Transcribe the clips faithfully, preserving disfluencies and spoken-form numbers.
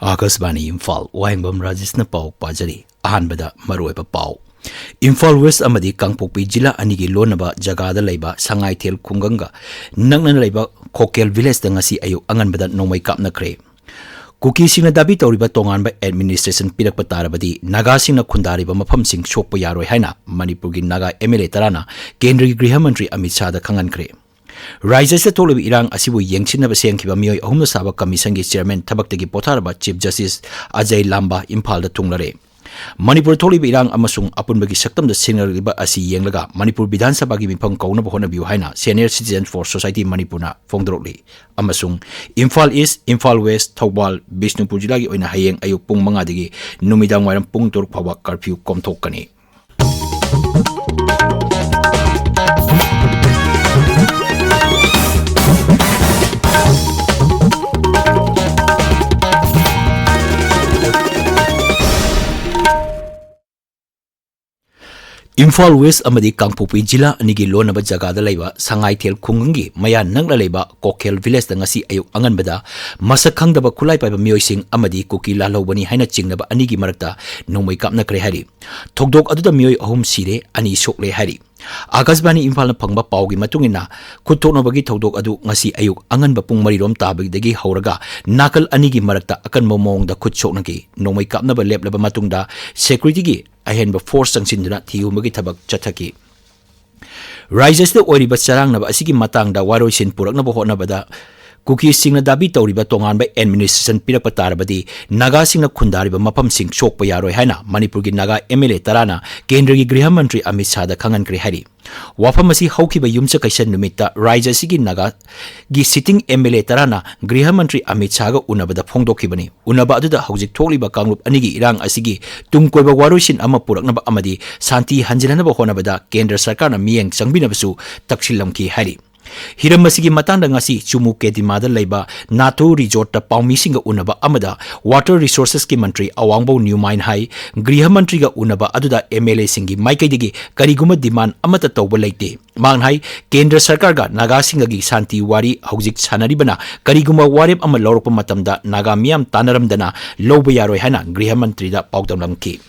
ꯑꯥꯀꯥꯁꯕꯥꯅꯤ ꯏꯝꯐꯥꯜ, ꯋꯥꯍꯦꯡꯕꯝ ꯔꯥꯖꯦꯁꯅ ꯄꯥꯎ ꯄꯥꯖꯔꯤ꯫ ꯑꯍꯥꯟꯕꯗ ꯃꯔꯨꯑꯣꯏꯕ ꯄꯥꯎ꯫ ꯏꯝꯐꯥꯜ ꯋꯦꯁ ꯑꯃꯗꯤ ꯀꯥꯡꯄꯣꯛꯄꯤ ꯖꯤꯂꯥ ꯑꯅꯤꯒꯤ ꯂꯣꯟꯅꯕ ꯖꯒꯥꯗ ꯂꯩꯕ ꯁꯉꯥꯏꯊꯦꯜ ꯈꯨꯡꯒꯪꯒ ꯅꯛꯅꯅ ꯂꯩꯕ ꯈꯣꯀꯦꯜ ꯚꯤꯂꯦꯖꯇ ꯉꯁꯤ ꯑꯌꯨꯛ ꯑꯉꯟꯕꯗ ꯅꯣꯡꯃꯩ ꯀꯥꯞꯅꯈ꯭ꯔꯦ꯫ ꯀꯨꯀꯤꯁꯤꯡꯅ ꯗꯥꯕꯤ ꯇꯧꯔꯤꯕ ꯇꯣꯉꯥꯟꯕ ꯑꯦꯗꯃꯤꯅꯤꯁꯇ꯭ꯔꯦꯁꯟ ꯄꯤꯔꯛꯄ ꯇꯥꯔꯕꯗꯤ ꯅꯥꯒꯥꯁꯤꯡꯅ ꯈꯨꯟꯗꯥꯔꯤꯕ ꯃꯐꯝꯁꯤꯡ ꯁꯣꯛꯄ ꯌꯥꯔꯣꯏ ꯍꯥꯏꯅ ꯃꯅꯤꯄꯨꯔꯒꯤ ꯅꯥꯒꯥ ꯑꯦꯝ ꯑꯦꯜ ꯑꯦ ꯇꯔꯥꯅ ꯀꯦꯟꯗ꯭ꯔꯒꯤ ꯒ꯭ꯔꯤꯍ ꯃꯟꯇ꯭ꯔꯤ ꯑꯃꯤꯠ ꯁꯥꯍꯗ ꯈꯪꯍꯟꯈ꯭ꯔꯦ꯫ ꯔꯥꯖ꯭ꯌꯁꯤꯗ ꯊꯣꯛꯂꯤꯕ ꯏꯔꯥꯡ ꯑꯁꯤꯕꯨ ꯌꯦꯡꯁꯤꯟꯅꯕ ꯁꯦꯝꯈꯤꯕ ꯃꯤꯑꯣꯏ ꯑꯍꯨꯝꯅ ꯁꯥꯕ ꯀꯃꯤꯁꯟꯒꯤ ꯆꯤꯌꯔꯃꯦꯟ ꯊꯕꯛꯇꯒꯤ ꯄꯣꯊꯥꯔꯕ ꯆꯤꯐ ꯖꯁꯇꯤꯁ ꯑꯖꯌ ꯂꯥꯝꯕꯥ ꯏꯝꯐꯥꯜꯗ ꯊꯨꯡꯂꯔꯦ꯫ ꯃꯅꯤꯄꯨꯔ ꯊꯣꯛꯂꯤꯕ ꯏꯔꯥꯡ ꯑꯃꯁꯨꯡ ꯑꯄꯨꯟꯕꯒꯤ ꯁꯛꯇꯝꯗ ꯁꯦꯡꯅꯔꯛꯂꯤꯕ ꯑꯁꯤ ꯌꯦꯡꯂꯒ ꯃꯅꯤꯄꯨꯔ ꯕꯤꯙꯥꯟ ꯁꯚꯥꯒꯤ ꯃꯤꯐꯝ ꯀꯧꯅꯕ ꯍꯣꯠꯅꯕꯤꯌꯨ ꯍꯥꯏꯅ Senior Citizen for Society ꯃꯅꯤꯄꯨꯔꯅ ꯐꯣꯡꯗꯣꯔꯛꯂꯤ꯫ ꯑꯃꯁꯨꯡ ꯏꯝꯐꯥꯜ ꯏꯁ, ꯏꯝꯐꯥꯜ ꯋꯦꯁ, ꯊꯧꯕꯥꯜ, ꯕꯤꯁꯅꯨꯄꯨꯔ ꯖꯤꯂꯥꯒꯤ ꯑꯣꯏꯅ ꯍꯌꯦꯡ ꯑꯌꯨꯛ ꯄꯨꯡ ꯃꯉꯥꯗꯒꯤ ꯅꯨꯃꯤꯗꯥꯡ ꯋꯥꯏꯔꯝ ꯄꯨꯡ ꯇꯔꯨꯛ ꯐꯥꯎꯕ ꯀꯔꯐ꯭ꯌꯨ ꯀꯣꯝꯊꯣꯛꯀꯅꯤ꯫ ꯏꯝꯐꯥꯜ ꯋꯦꯁ ꯑꯃꯗꯤ ꯀꯥꯡꯄꯣꯛꯄꯤ ꯖꯤꯂꯥ ꯑꯅꯤꯒꯤ ꯂꯣꯟꯅꯕ ꯖꯒꯥꯗ ꯂꯩꯕ ꯁꯉꯥꯏꯊꯦꯜ ꯈꯨꯡꯒꯪꯒꯤ ꯃꯌꯥ ꯅꯛꯅ ꯂꯩꯕ ꯀꯣꯈꯦꯜ ꯚꯤꯂꯦꯖꯇ ꯉꯁꯤ ꯑꯌꯨꯛ ꯑꯉꯟꯕꯗ ꯃꯁꯛ ꯈꯪꯗꯕ ꯈꯨꯠꯂꯥꯏ ꯄꯥꯏꯕ ꯃꯤꯑꯣꯏꯁꯤꯡ ꯑꯃꯗꯤ ꯀꯨꯀꯤ ꯂꯥꯜꯍꯧꯕꯅꯤ ꯍꯥꯏꯅ ꯆꯤꯡꯅꯕ ꯑꯅꯤꯒꯤ ꯃꯔꯛꯇ ꯅꯣꯡꯃꯩ ꯀꯥꯞꯅꯈ꯭ꯔꯦ ꯍꯥꯏꯔꯤ꯫ ꯊꯧꯗꯣꯛ ꯑꯗꯨꯗ ꯃꯤꯑꯣꯏ ꯑꯍꯨꯝ ꯁꯤꯔꯦ, ꯑꯅꯤ ꯁꯣꯛꯂꯦ ꯍꯥꯏꯔꯤ꯫ ꯑꯥꯀꯥꯁꯕꯥꯅꯤ ꯏꯝꯐꯥꯜꯅ ꯐꯪꯕ ꯄꯥꯎꯒꯤ ꯃꯇꯨꯡ ꯏꯟꯅ, ꯈꯨꯠ ꯊꯣꯛꯅꯕꯒꯤ ꯊꯧꯗꯣꯛ ꯑꯗꯨ ꯉꯁꯤ ꯑꯌꯨꯛ ꯑꯉꯟꯕ ꯄꯨꯡ ꯃꯔꯤꯔꯣꯝ ꯇꯥꯕꯗꯒꯤ ꯍꯧꯔꯒ ꯅꯥꯀꯜ ꯑꯅꯤꯒꯤ ꯃꯔꯛꯇ ꯑꯀꯟꯕ ꯃꯑꯣꯡꯗ ꯈꯨꯠ ꯁꯣꯛꯅꯈꯤ꯫ ꯅꯣꯡꯃꯩ ꯀꯥꯞꯅꯕ ꯂꯦꯞꯂꯕ ꯃꯇꯨꯡꯗ ꯁꯦꯀ꯭ꯌꯨꯔꯤꯇꯤꯒꯤ ꯑꯍꯦꯟꯕ ꯐꯣꯔꯁ ꯆꯪꯁꯤꯟꯗꯨꯅ ꯊꯤꯍꯨꯝꯕꯒꯤ ꯊꯕꯛ ꯆꯠꯊꯈꯤ꯫ ꯔꯥꯖ꯭ꯌ ꯑꯁꯤꯗ ꯑꯣꯏꯔꯤꯕ ꯆꯔꯥꯡꯅꯕ ꯑꯁꯤꯒꯤ ꯃꯇꯥꯡꯗ ꯋꯥꯔꯣꯏꯁꯤꯟ ꯄꯨꯔꯛꯅꯕ ꯍꯣꯠꯅꯕꯗ ꯀꯨꯀꯤꯁꯤꯡꯅ ꯗꯥꯕꯤ ꯇꯧꯔꯤꯕ ꯇꯣꯉꯥꯟꯕ ꯑꯦꯗꯃꯤꯅꯤꯁꯇ꯭ꯔꯦꯁꯟ ꯄꯤꯔꯛꯄ ꯇꯥꯔꯕꯗꯤ ꯅꯥꯒꯥꯁꯤꯡꯅ ꯈꯨꯟꯗꯥꯔꯤꯕ ꯃꯐꯝꯁꯤꯡ ꯁꯣꯛꯄ ꯌꯥꯔꯣꯏ ꯍꯥꯏꯅ ꯃꯅꯤꯄꯨꯔꯒꯤ ꯅꯥꯒꯥ ꯑꯦꯝ ꯑꯦꯜ ꯑꯦ ꯇꯔꯥꯅ ꯀꯦꯟꯗ꯭ꯔꯒꯤ ꯒ꯭ꯔꯤꯍ ꯃꯟꯇ꯭ꯔꯤ ꯑꯃꯤꯠ ꯁꯥꯍꯗ ꯈꯪꯍꯟꯈ꯭ꯔꯦ ꯍꯥꯏꯔꯤ꯫ ꯋꯥꯐꯝ ꯑꯁꯤ ꯍꯧꯈꯤꯕ ꯌꯨꯝꯁꯀꯩꯁ ꯅꯨꯃꯤꯠꯇ ꯔꯥꯖ꯭ꯌ ꯑꯁꯤꯒꯤ ꯅꯥꯒꯥꯒꯤ ꯁꯤꯇꯤꯡ ꯑꯦꯝ ꯑꯦꯜ ꯑꯦ ꯇꯔꯥꯅ ꯒ꯭ꯔꯤꯍ ꯃꯟꯇ꯭ꯔꯤ ꯑꯃꯤꯠ ꯁꯥꯍꯒ ꯎꯅꯕꯗ ꯐꯣꯡꯗꯣꯛꯈꯤꯕꯅꯤ꯫ ꯎꯅꯕ ꯑꯗꯨꯗ ꯍꯧꯖꯤꯛ ꯊꯣꯛꯂꯤꯕ ꯀꯥꯡꯂꯨꯞ ꯑꯅꯤꯒꯤ ꯏꯔꯥꯡ ꯑꯁꯤꯒꯤ ꯇꯨꯡ ꯀꯣꯏꯕ ꯋꯥꯔꯣꯏꯁꯤꯟ ꯑꯃ ꯄꯨꯔꯛꯅꯕ ꯑꯃꯗꯤ ꯁꯥꯟꯇꯤ ꯍꯟꯖꯤꯟꯅꯕ ꯍꯣꯠꯅꯕꯗ ꯀꯦꯟꯗ꯭ꯔ ꯁꯔꯀꯥꯔꯅ ꯃꯤꯠꯌꯦꯡ ꯆꯪꯕꯤꯅꯕꯁꯨ ꯇꯛꯁꯤꯜꯂꯝꯈꯤ ꯍꯥꯏꯔꯤ꯫ ꯍꯤꯔꯝ ꯑꯁꯤꯒꯤ ꯃꯇꯥꯡꯗ ꯉꯁꯤ ꯆꯨꯃꯨ ꯀꯦꯗꯤꯃꯥꯗ ꯂꯩꯕ ꯅꯥꯊꯨ ꯔꯤꯖꯣꯔꯠꯇ ꯄꯥꯎꯃꯤꯁꯤꯡꯒ ꯎꯅꯕ ꯑꯃꯗ ꯋꯥꯇꯔ ꯔꯤꯁꯣꯔꯁꯦꯁꯀꯤ ꯃꯟꯇ꯭ꯔꯤ ꯑꯋꯥꯡꯕꯧ ꯅ꯭ꯌꯨꯃꯥꯏꯟ ꯍꯥꯏ, ꯒ꯭ꯔꯤꯍ ꯃꯟꯇ꯭ꯔꯤꯒ ꯎꯅꯕ ꯑꯗꯨꯗ ꯑꯦꯝ ꯑꯦꯜ ꯑꯦꯁꯤꯡꯒꯤ ꯃꯥꯏꯀꯩꯗꯒꯤ ꯀꯔꯤꯒꯨꯝꯕ ꯗꯤꯃꯥꯟ ꯑꯃꯠꯇ ꯇꯧꯕ ꯂꯩꯇꯦ꯫ ꯃꯍꯥꯛꯅ ꯍꯥꯏ, ꯀꯦꯟꯗ꯭ꯔ ꯁꯔꯀꯥꯔꯒ ꯅꯥꯒꯥꯁꯤꯡꯒꯒꯤ ꯁꯥꯟꯇꯤ ꯋꯥꯔꯤ ꯍꯧꯖꯤꯛ ꯁꯥꯟꯅꯔꯤꯕꯅ ꯀꯔꯤꯒꯨꯝꯕ ꯋꯥꯔꯦꯞ ꯑꯃ ꯂꯧꯔꯛꯄ ꯃꯇꯝꯗ ꯅꯥꯒꯥ ꯃꯤꯌꯥꯝ ꯇꯥꯟꯅꯔꯝꯗꯅ ꯂꯧꯕ ꯌꯥꯔꯣꯏ ꯍꯥꯏꯅ ꯒ꯭ꯔꯤꯍ ꯃꯟꯇ꯭ꯔꯤꯗ ꯄꯥꯎꯗꯝꯂꯝꯈꯤ꯫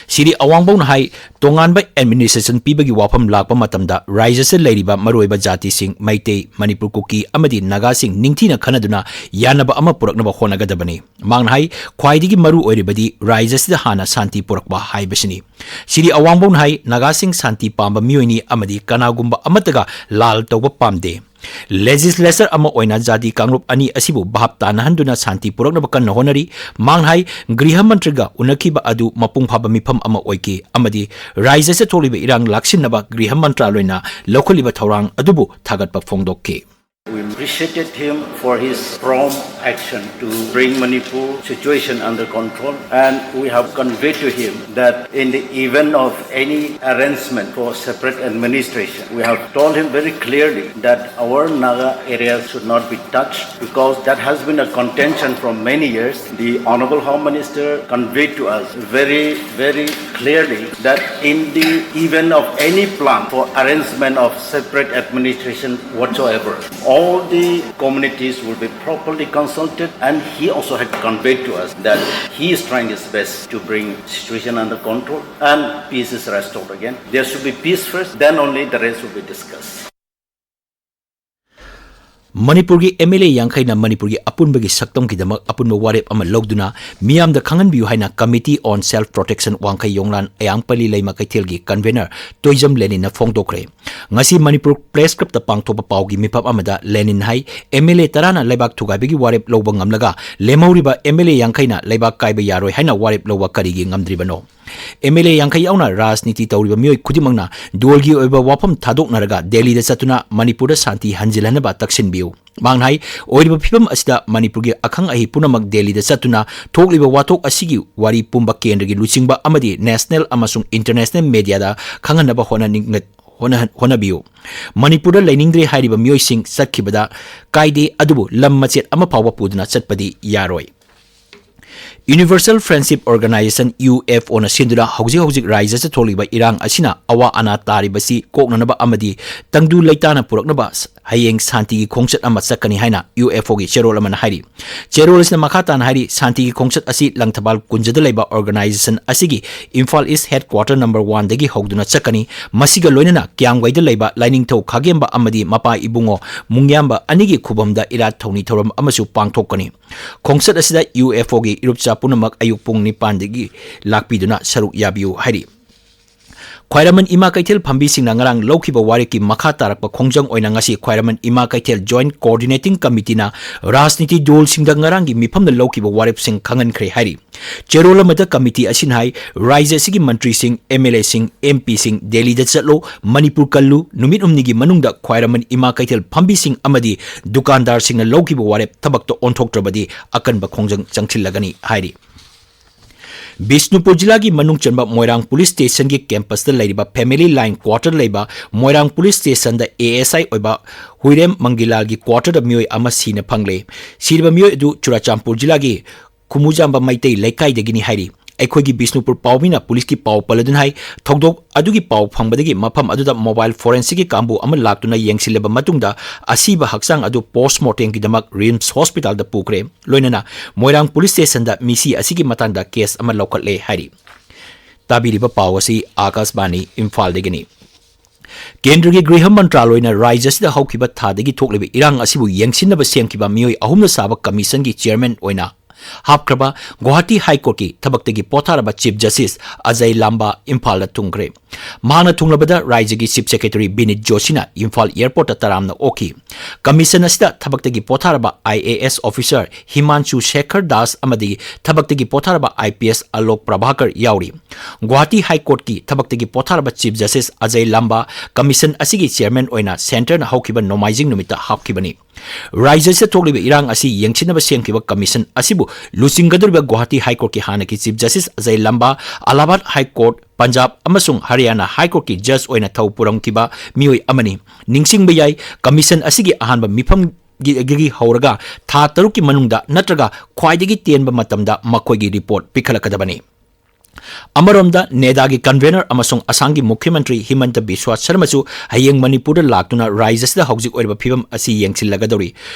ꯁꯤꯔꯤ ꯑꯋꯥꯡꯕꯧꯅ ꯍꯥꯏ, ꯇꯣꯉꯥꯟꯕ ꯑꯦꯗꯃꯤꯅꯤꯁꯇ꯭ꯔꯦꯁꯟ ꯄꯤꯕꯒꯤ ꯋꯥꯐꯝ ꯂꯥꯛꯄ ꯃꯇꯝꯗ ꯔꯥꯏꯖ꯭ꯌꯁꯤꯗ ꯂꯩꯔꯤꯕ ꯃꯔꯨꯑꯣꯏꯕ ꯖꯥꯇꯤꯁꯤꯡ, ꯃꯩꯇꯩ, ꯃꯅꯤꯄꯨꯔ ꯀꯨꯀꯤ ꯑꯃꯗꯤ ꯅꯥꯒꯥꯁꯤꯡ ꯅꯤꯡꯊꯤꯅ ꯈꯟꯅꯗꯨꯅ ꯌꯥꯅꯕ ꯑꯃ ꯄꯨꯔꯛꯅꯕ ꯍꯣꯠꯅꯒꯗꯕꯅꯤ꯫ ꯃꯍꯥꯛꯅ ꯍꯥꯏ, ꯈ꯭ꯋꯥꯏꯗꯒꯤ ꯃꯔꯨ ꯑꯣꯏꯔꯤꯕꯗꯤ ꯔꯥꯏꯖ꯭ꯌꯁꯤꯗ ꯍꯥꯟꯅ ꯁꯥꯟꯇꯤ ꯄꯨꯔꯛꯄ ꯍꯥꯏꯕꯁꯤꯅꯤ꯫ ꯁꯤꯔꯤ ꯑꯋꯥꯡꯕꯧꯅ ꯍꯥꯏ, ꯅꯥꯒꯥꯁꯤꯡ ꯁꯥꯟꯇꯤ ꯄꯥꯝꯕ ꯃꯤꯑꯣꯏꯅꯤ ꯑꯃꯗꯤ ꯀꯅꯥꯒꯨꯝꯕ ꯑꯃꯠꯇꯒ ꯂꯥꯜ ꯇꯧꯕ ꯄꯥꯝꯗꯦ꯫ ꯂꯦꯖꯤꯁꯂꯦꯆꯔ ꯑꯃ ꯑꯣꯏꯅ ꯖꯥꯇꯤ ꯀꯥꯡꯂꯨꯞ ꯑꯅꯤ ꯑꯁꯤꯕꯨ ꯚꯥꯞ ꯇꯥꯅꯍꯟꯗꯨꯅ ꯁꯥꯟꯇꯤ ꯄꯨꯔꯛꯅꯕ ꯀꯟꯅ ꯍꯣꯠꯅꯔꯤ꯫ ꯃꯍꯥꯛꯅ ꯍꯥꯏ, ꯒ꯭ꯔꯤꯍ ꯃꯟꯇ꯭ꯔꯤꯒ ꯎꯅꯈꯤꯕ ꯑꯗꯨ ꯃꯄꯨꯡ ꯐꯥꯕ ꯃꯤꯐꯝ ꯑꯃ ꯑꯣꯏꯈꯤ ꯑꯃꯗꯤ ꯔꯥꯏꯖ꯭ꯌꯁꯤꯗ ꯊꯣꯛꯂꯤꯕ ꯏꯔꯥꯡ ꯂꯥꯛꯁꯤꯟꯅꯕ ꯒ꯭ꯔꯤꯍ ꯃꯟꯇ꯭ꯔꯥꯂꯣꯏꯅ ꯂꯧꯈꯠꯂꯤꯕ ꯊꯧꯔꯥꯡ ꯑꯗꯨꯕꯨ ꯊꯥꯒꯠꯄ ꯐꯣꯡꯗꯣꯛꯈꯤ꯫ We appreciated him for his prompt action to bring Manipur situation under control, and we have conveyed to him that in the event of any arrangement for separate administration, we have told him very clearly that our Naga areas should not be touched, because that has been a contention from many years. The Honorable Home Minister conveyed to us very, very clearly that in the event of any plan for arrangement of separate administration whatsoever, all the communities will be properly consulted, and he also had conveyed to us that he is trying his best to bring situation under control and peace is restored again. There should be peace first, then only the rest will be discussed. ꯃꯅꯤꯄꯨꯔꯒꯤ M L A ꯌꯥꯡꯈꯩꯅ ꯃꯅꯤꯄꯨꯔꯒꯤ ꯑꯄꯨꯟꯕꯒꯤ ꯁꯛꯇꯝꯒꯤꯗꯃꯛ ꯑꯄꯨꯟꯕ ꯋꯥꯔꯦꯞ ꯑꯃ ꯂꯧꯗꯨꯅ ꯃꯤꯌꯥꯝꯗ ꯈꯪꯍꯟꯕꯤꯌꯨ ꯍꯥꯏꯅ Committee on Self Protection ꯋꯥꯡꯈꯩ ꯌꯣꯡꯂꯥꯟ ꯑꯌꯥꯡꯄꯜꯂꯤ ꯂꯩꯃ ꯀꯩꯊꯦꯜꯒꯤ convener ꯇꯣꯏꯖꯝ ꯂꯦꯅꯤꯟꯅ ꯐꯣꯡꯗꯣꯛꯈ꯭ꯔꯦ꯫ ꯉꯁꯤ ꯃꯅꯤꯄꯨꯔ ꯄ꯭ꯔꯦꯁ ꯀ꯭ꯂꯕꯇ ꯄꯥꯡꯊꯣꯛꯄ ꯄꯥꯎꯒꯤ ꯃꯤꯐꯝ ꯑꯃꯗ ꯂꯦꯅꯤꯟ ꯍꯥꯏ, ꯑꯦꯝ ꯑꯦꯜ ꯑꯦ ꯇꯔꯥꯅ ꯂꯩꯕꯥꯛ ꯊꯨꯒꯥꯏꯕꯒꯤ ꯋꯥꯔꯦꯞ ꯂꯧꯕ ꯉꯝꯂꯒ ꯂꯦꯝꯍꯧꯔꯤꯕ ꯑꯦꯝ ꯑꯦꯜ ꯑꯦ ꯌꯥꯡꯈꯩꯅ ꯂꯩꯕꯥꯛ ꯀꯥꯏꯕ ꯌꯥꯔꯣꯏ ꯍꯥꯏꯅ ꯋꯥꯔꯦꯞ ꯂꯧꯕ ꯀꯔꯤꯒꯤ ꯉꯝꯗ꯭ꯔꯤꯕꯅꯣ? ꯑꯦꯝ ꯑꯦꯜ ꯑꯦ ꯌꯥꯡꯈꯩ ꯌꯥꯎꯅ ꯔꯥꯖꯅꯤꯇꯤ ꯇꯧꯔꯤꯕ ꯃꯤꯑꯣꯏ ꯈꯨꯗꯤꯡꯃꯛꯅ ꯗꯣꯜꯒꯤ ꯑꯣꯏꯕ ꯋꯥꯐꯝ ꯊꯥꯗꯣꯛꯅꯔꯒ ꯗꯦꯜꯂꯤꯗ ꯆꯠꯇꯨꯅ ꯃꯅꯤꯄꯨꯔꯗ ꯁꯥꯟꯇꯤ ꯍꯟꯖꯤꯜꯍꯟꯅꯕ ꯇꯛꯁꯤꯟꯕꯤꯌꯨ꯫ ꯃꯍꯥꯛꯅ ꯍꯥꯏ, ꯑꯣꯏꯔꯤꯕ ꯐꯤꯕꯝ ꯑꯁꯤꯗ ꯃꯅꯤꯄꯨꯔꯒꯤ ꯑꯈꯪ ꯑꯍꯩ ꯄꯨꯝꯅꯃꯛ ꯗꯦꯜꯂꯤꯗ ꯆꯠꯇꯨꯅ ꯊꯣꯛꯂꯤꯕ ꯋꯥꯊꯣꯛ ꯑꯁꯤꯒꯤ ꯋꯥꯔꯤ ꯄꯨꯝꯕ ꯀꯦꯟꯗ꯭ꯔꯒꯤ ꯂꯨꯆꯤꯡꯕ ꯑꯃꯗꯤ ꯅꯦꯁꯅꯦꯜ ꯑꯃꯁꯨꯡ ꯏꯟꯇꯔꯅꯦꯁꯅꯦꯜ ꯃꯦꯗꯤꯌꯥꯗ ꯈꯪꯍꯟꯅꯕ ꯍꯣꯠꯅꯅꯤꯡ-, ꯍꯣꯠꯅꯍꯟ-, ꯍꯣꯠꯅꯕꯤꯌꯨ꯫ ꯃꯅꯤꯄꯨꯔꯗ ꯂꯩꯅꯤꯡꯗ꯭ꯔꯦ ꯍꯥꯏꯔꯤꯕ ꯃꯤꯑꯣꯏꯁꯤꯡ ꯆꯠꯈꯤꯕꯗ ꯀꯥꯏꯗꯦ, ꯑꯗꯨꯕꯨ ꯂꯝ ꯃꯆꯦꯠ ꯑꯃ ꯐꯥꯎꯕ ꯄꯨꯗꯨꯅ ꯆꯠꯄꯗꯤ ꯌꯥꯔꯣꯏ꯫ Universal Friendship Organization, U F O ꯅ ꯁꯤꯟꯗꯨꯅ ꯍꯧꯖꯤꯛ ꯍꯧꯖꯤꯛ ꯔꯥꯏꯖ꯭ꯌꯗ ꯊꯣꯛꯂꯤꯕ ꯏꯔꯥꯡ ꯑꯁꯤꯅ ꯑꯋꯥ ꯑꯅꯥ ꯇꯥꯔꯤꯕꯁꯤ ꯀꯣꯛꯅꯅꯕ ꯑꯃꯗꯤ ꯇꯪꯗꯨ ꯂꯩꯇꯥꯅ ꯄꯨꯔꯛꯅꯕ ꯍꯌꯦꯡ ꯁꯥꯟꯇꯤꯒꯤ ꯈꯣꯡꯆꯠ ꯑꯃ ꯆꯠꯀꯅꯤ ꯍꯥꯏꯅ U F O ꯒꯤ ꯆꯦꯔꯣꯜ ꯑꯃꯅ ꯍꯥꯏꯔꯤ꯫ ꯆꯦꯔꯣꯜ ꯑꯁꯤꯅ ꯃꯈꯥ ꯇꯥꯅ ꯍꯥꯏꯔꯤ, ꯁꯥꯟꯇꯤꯒꯤ ꯈꯣꯡꯆꯠ ꯑꯁꯤ ꯂꯪꯊꯕꯥꯜ ꯀꯨꯟꯖꯗ ꯂꯩꯕ organization ꯑꯁꯤꯒꯤ Imphal East headquarter number one ꯗꯒꯤ ꯍꯧꯗꯨꯅ ꯆꯠꯀꯅꯤ꯫ ꯃꯁꯤꯒ ꯂꯣꯏꯅꯅ ꯀꯤꯌꯥꯝꯒꯩꯗ ꯂꯩꯕ ꯂꯥꯏꯅꯤꯡꯊꯧ ꯈꯥꯒꯦꯝꯕ ꯑꯃꯗꯤ ꯃꯄꯥ ꯏꯕꯨꯡꯉꯣ ꯃꯨꯡꯌꯥꯝꯕ ꯑꯅꯤꯒꯤ ꯈꯨꯕꯝꯗ ꯏꯔꯥꯠ ꯊꯧꯅꯤ ꯊꯧꯔꯝ ꯑꯃꯁꯨ ꯄꯥꯡꯊꯣꯛꯀꯅꯤ꯫ ꯈꯣꯡꯆꯠ ꯑꯁꯤꯗ U F O ꯒꯤ ꯏꯔꯨꯞꯆꯥ ꯄꯨꯝꯅꯃꯛ ꯑꯌꯨꯛ ꯄꯨꯡ ꯅꯤꯄꯥꯟꯗꯒꯤ ꯂꯥꯛꯄꯤꯗꯨꯅ ꯁꯔꯨꯛ ꯌꯥꯕꯤꯌꯨ ꯍꯥꯏꯔꯤ꯫ ꯈ꯭ꯋꯥꯏꯔꯝꯕꯟ ꯏꯃꯥ ꯀꯩꯊꯦꯜ ꯐꯝꯕꯤꯁꯤꯡꯅ ꯉꯔꯥꯡ ꯂꯧꯈꯤꯕ ꯋꯥꯔꯦꯞꯀꯤ ꯃꯈꯥ ꯇꯥꯔꯛꯄ ꯈꯣꯡꯖꯪ ꯑꯣꯏꯅ ꯉꯁꯤ ꯈ꯭ꯋꯥꯏꯔꯝꯕꯟ ꯏꯃꯥ ꯀꯩꯊꯦꯜ Joint Coordinating Committeeꯅ ꯔꯥꯖꯅꯤꯇꯤ ꯗꯣꯜꯁꯤꯡꯗ ꯉꯔꯥꯡꯒꯤ ꯃꯤꯐꯝꯗ ꯂꯧꯈꯤꯕ ꯋꯥꯔꯦꯞꯁꯤꯡ ꯈꯪꯍꯟꯈ꯭ꯔꯦ ꯍꯥꯏꯔꯤ꯫ ꯆꯦꯔꯣꯜ ꯑꯃꯗ ꯀꯃꯤꯇꯤ ꯑꯁꯤꯅ ꯍꯥꯏ, ꯔꯥꯏꯖ꯭ꯌ ꯑꯁꯤꯒꯤ ꯃꯟꯇ꯭ꯔꯤꯁꯤꯡ, M L A ꯁꯤꯡ, M P ꯁꯤꯡ ꯗꯦꯜꯂꯤꯗ ꯆꯠꯂꯨ, ꯃꯅꯤꯄꯨꯔ ꯀꯜꯂꯨ, ꯅꯨꯃꯤꯠ ꯍꯨꯝꯅꯤꯒꯤ ꯃꯅꯨꯡꯗ ꯈ꯭ꯋꯥꯏꯔꯝꯕꯟ ꯏꯃꯥ ꯀꯩꯊꯦꯜ ꯐꯝꯕꯤꯁꯤꯡ ꯑꯃꯗꯤ ꯗꯨꯀꯥꯟꯗꯥꯔꯁꯤꯡꯅ ꯂꯧꯈꯤꯕ ꯋꯥꯔꯦꯞ ꯊꯕꯛꯇ ꯑꯣꯟꯊꯣꯛꯇ꯭ꯔꯕꯗꯤ ꯑꯀꯟꯕ ꯈꯣꯡꯖꯪ ꯆꯪꯁꯤꯜꯂꯒꯅꯤ ꯍꯥꯏꯔꯤ꯫ ꯕꯤꯁꯅꯨꯄꯨꯔ ꯖꯤꯂꯥꯒꯤ ꯃꯅꯨꯡ ꯆꯟꯕ ꯃꯣꯏꯔꯥꯡ ꯄꯨꯂꯤꯁ ꯁ꯭ꯇꯦꯁꯟꯒꯤ ꯀꯦꯝꯄꯁꯇ ꯂꯩꯔꯤꯕ Family Line quarter ꯂꯩꯕ ꯃꯣꯏꯔꯥꯡ ꯄꯨꯂꯤꯁ ꯁ꯭ꯇꯦꯁꯟꯗ A S I ꯑꯣꯏꯕ ꯍꯨꯏꯔꯦꯝ ꯃꯪꯒꯤꯂꯥꯜꯒꯤ quarterꯗ ꯃꯤꯑꯣꯏ ꯑꯃ ꯁꯤꯅ ꯐꯪꯂꯦ꯫ ꯁꯤꯔꯤꯕ ꯃꯤꯑꯣꯏ ꯑꯗꯨ ꯆꯨꯔꯥꯆꯥꯟꯄꯨꯔ ꯖꯤꯂꯥꯒꯤ ꯈꯨꯃꯨꯖꯥꯝꯕ ꯃꯩꯇꯩ ꯂꯩꯀꯥꯏꯗꯒꯤꯅꯤ ꯍꯥꯏꯔꯤ꯫ ꯑꯩꯈꯣꯏꯒꯤ ꯕꯤꯁꯅꯨꯄꯨꯔ ꯄꯥꯎꯃꯤꯅ ꯄꯨꯂꯤꯁꯀꯤ ꯄꯥꯎ ꯄꯜꯂꯗꯨꯅ ꯍꯥꯏ, ꯊꯧꯗꯣꯛ ꯑꯗꯨꯒꯤ ꯄꯥꯎ ꯐꯪꯕꯗꯒꯤ ꯃꯐꯝ ꯑꯗꯨꯗ mobile forensic ꯀꯥꯡꯕꯨ ꯑꯃ ꯂꯥꯛꯇꯨꯅ ꯌꯦꯡꯁꯤꯜꯂꯕ ꯃꯇꯨꯡꯗ ꯑꯁꯤꯕ ꯍꯛꯆꯥꯡ ꯑꯗꯨ post mortemꯒꯤꯗꯃꯛ RIMS hospitalꯗ ꯄꯨꯈ꯭ꯔꯦ꯫ ꯂꯣꯏꯅꯅ ꯃꯣꯏꯔꯥꯡ ꯄꯨꯂꯤꯁ ꯁ꯭ꯇꯦꯁꯟꯗ ꯃꯤꯁꯤ ꯑꯁꯤꯒꯤ ꯃꯇꯥꯡꯗ case ꯑꯃ ꯂꯧꯈꯠꯂꯦ ꯍꯥꯏꯔꯤ꯫ ꯇꯥꯕꯤꯔꯤꯕ ꯄꯥꯎ ꯑꯁꯤ ꯑꯥꯀꯥꯁꯕꯥꯅꯤ ꯏꯝꯐꯥꯜꯗꯒꯤꯅꯤ꯫ ꯀꯦꯟꯗ꯭ꯔꯒꯤ ꯒ꯭ꯔꯤꯍ ꯃꯟꯇ꯭ꯔꯥꯂꯣꯏꯅ ꯔꯥꯖ꯭ꯌ ꯑꯁꯤꯗ ꯍꯧꯈꯤꯕ ꯊꯥꯗꯒꯤ ꯊꯣꯛꯂꯤꯕ ꯏꯔꯥꯡ ꯑꯁꯤꯕꯨ ꯌꯦꯡꯁꯤꯟꯅꯕ ꯁꯦꯝꯈꯤꯕ ꯃꯤꯑꯣꯏ ꯑꯍꯨꯝꯅ ꯁꯥꯕ commissionꯒꯤ chairman ꯑꯣꯏꯅ ꯍꯥꯞꯈ꯭ꯔꯕ ꯒꯨꯋꯥꯍꯥꯇꯤ High Courtꯀꯤ ꯊꯕꯛꯇꯒꯤ ꯄꯣꯊꯥꯔꯕ Chief Justice ꯑꯖꯌ ꯂꯥꯝꯕꯥ ꯏꯝꯐꯥꯜꯗ ꯊꯨꯡꯈ꯭ꯔꯦ꯫ ꯃꯍꯥꯛꯅ ꯊꯨꯡꯂꯕꯗ ꯔꯥꯖ꯭ꯌꯒꯤ Chief Secretary ꯕꯤꯅꯤꯠ ꯖꯣꯁꯤꯅ ꯏꯝꯐꯥꯜ airportꯇ ꯇꯔꯥꯝꯅ ꯑꯣꯛꯈꯤ꯫ Commission ꯑꯁꯤꯗ ꯊꯕꯛꯇꯒꯤ ꯄꯣꯊꯥꯔꯕ I A S officer ꯍꯤꯃꯥꯟꯁꯨ Sekhar Das ꯑꯃꯗꯤ ꯊꯕꯛꯇꯒꯤ ꯄꯣꯊꯥꯔꯕ I P S Alok Prabhakar ꯌꯥꯎꯔꯤ꯫ ꯒꯨꯋꯥꯍꯥꯇꯤ High Courtꯀꯤ ꯊꯕꯛꯇꯒꯤ ꯄꯣꯊꯥꯔꯕ Chief Justice ꯑꯖꯌ ꯂꯥꯝꯕꯥ commission ꯑꯁꯤꯒꯤ chairman ꯑꯣꯏꯅ centreꯅ ꯍꯧꯈꯤꯕ ꯅꯣꯡꯃꯥꯏꯖꯤꯡ ꯅꯨꯃꯤꯠꯇ ꯍꯥꯞꯈꯤꯕꯅꯤ꯫ ꯔꯥꯖ꯭ꯌ ꯑꯁꯤꯗ ꯊꯣꯛꯂꯤꯕ ꯏꯔꯥꯡ ꯑꯁꯤ ꯌꯦꯡꯁꯤꯟꯅꯕ ꯁꯦꯝꯈꯤꯕ commission ꯑꯁꯤꯕꯨ ꯂꯨꯆꯤꯡꯒꯗꯧꯔꯤꯕ ꯒꯨꯋꯥꯍꯥꯇꯤ High Courtꯀꯤ ꯍꯥꯟꯅꯒꯤ Chief Justice Ajay ꯂꯥꯝꯕꯥ, ꯑꯂꯥꯍꯥꯕꯥꯗ High Court Punjab ꯑꯃꯁꯨꯡ ꯍꯔꯤꯌꯥꯅꯥ ꯍꯥꯏ ꯀꯣꯔꯠꯀꯤ ꯖꯖ ꯑꯣꯏꯅ ꯊꯧ ꯄꯨꯔꯝꯈꯤꯕ ꯃꯤꯑꯣꯏ ꯑꯃꯅꯤ꯫ ꯅꯤꯡꯁꯤꯡꯕ ꯌꯥꯏ, ꯀꯃꯤꯁꯟ ꯑꯁꯤꯒꯤ ꯑꯍꯥꯟꯕ ꯃꯤꯐꯝꯒꯤ ꯍꯧꯔꯒ ꯊꯥ ꯇꯔꯨꯛꯀꯤ ꯃꯅꯨꯡꯗ ꯅꯠꯇ꯭ꯔꯒ ꯈ꯭ꯋꯥꯏꯗꯒꯤ ꯇꯦꯟꯕ ꯃꯇꯝꯗ ꯃꯈꯣꯏꯒꯤ ꯔꯤꯄꯣꯔꯠ ꯄꯤꯈꯠꯂꯛꯀꯗꯕꯅꯤ꯫ ꯑꯃꯔꯣꯝꯗ, ꯅꯦꯗꯥꯒꯤ ꯀꯟꯚꯦꯅꯔ ꯑꯃꯁꯨꯡ ꯑꯁꯥꯝꯒꯤ ꯃꯨꯈ꯭ꯌ ꯃꯟꯇ꯭ꯔꯤ ꯍꯤꯃꯟꯇ ꯕꯤꯁ꯭ꯋꯥ ꯁꯔꯃꯁꯨ ꯍꯌꯦꯡ ꯃꯅꯤꯄꯨꯔꯗ ꯂꯥꯛꯇꯨꯅ ꯔꯥꯖ꯭ꯌꯁꯤꯗ ꯍꯧꯖꯤꯛ ꯑꯣꯏꯔꯤꯕ ꯐꯤꯕꯝ ꯑꯁꯤ ꯌꯦꯡꯁꯤꯜꯂꯒꯗꯧꯔꯤ꯫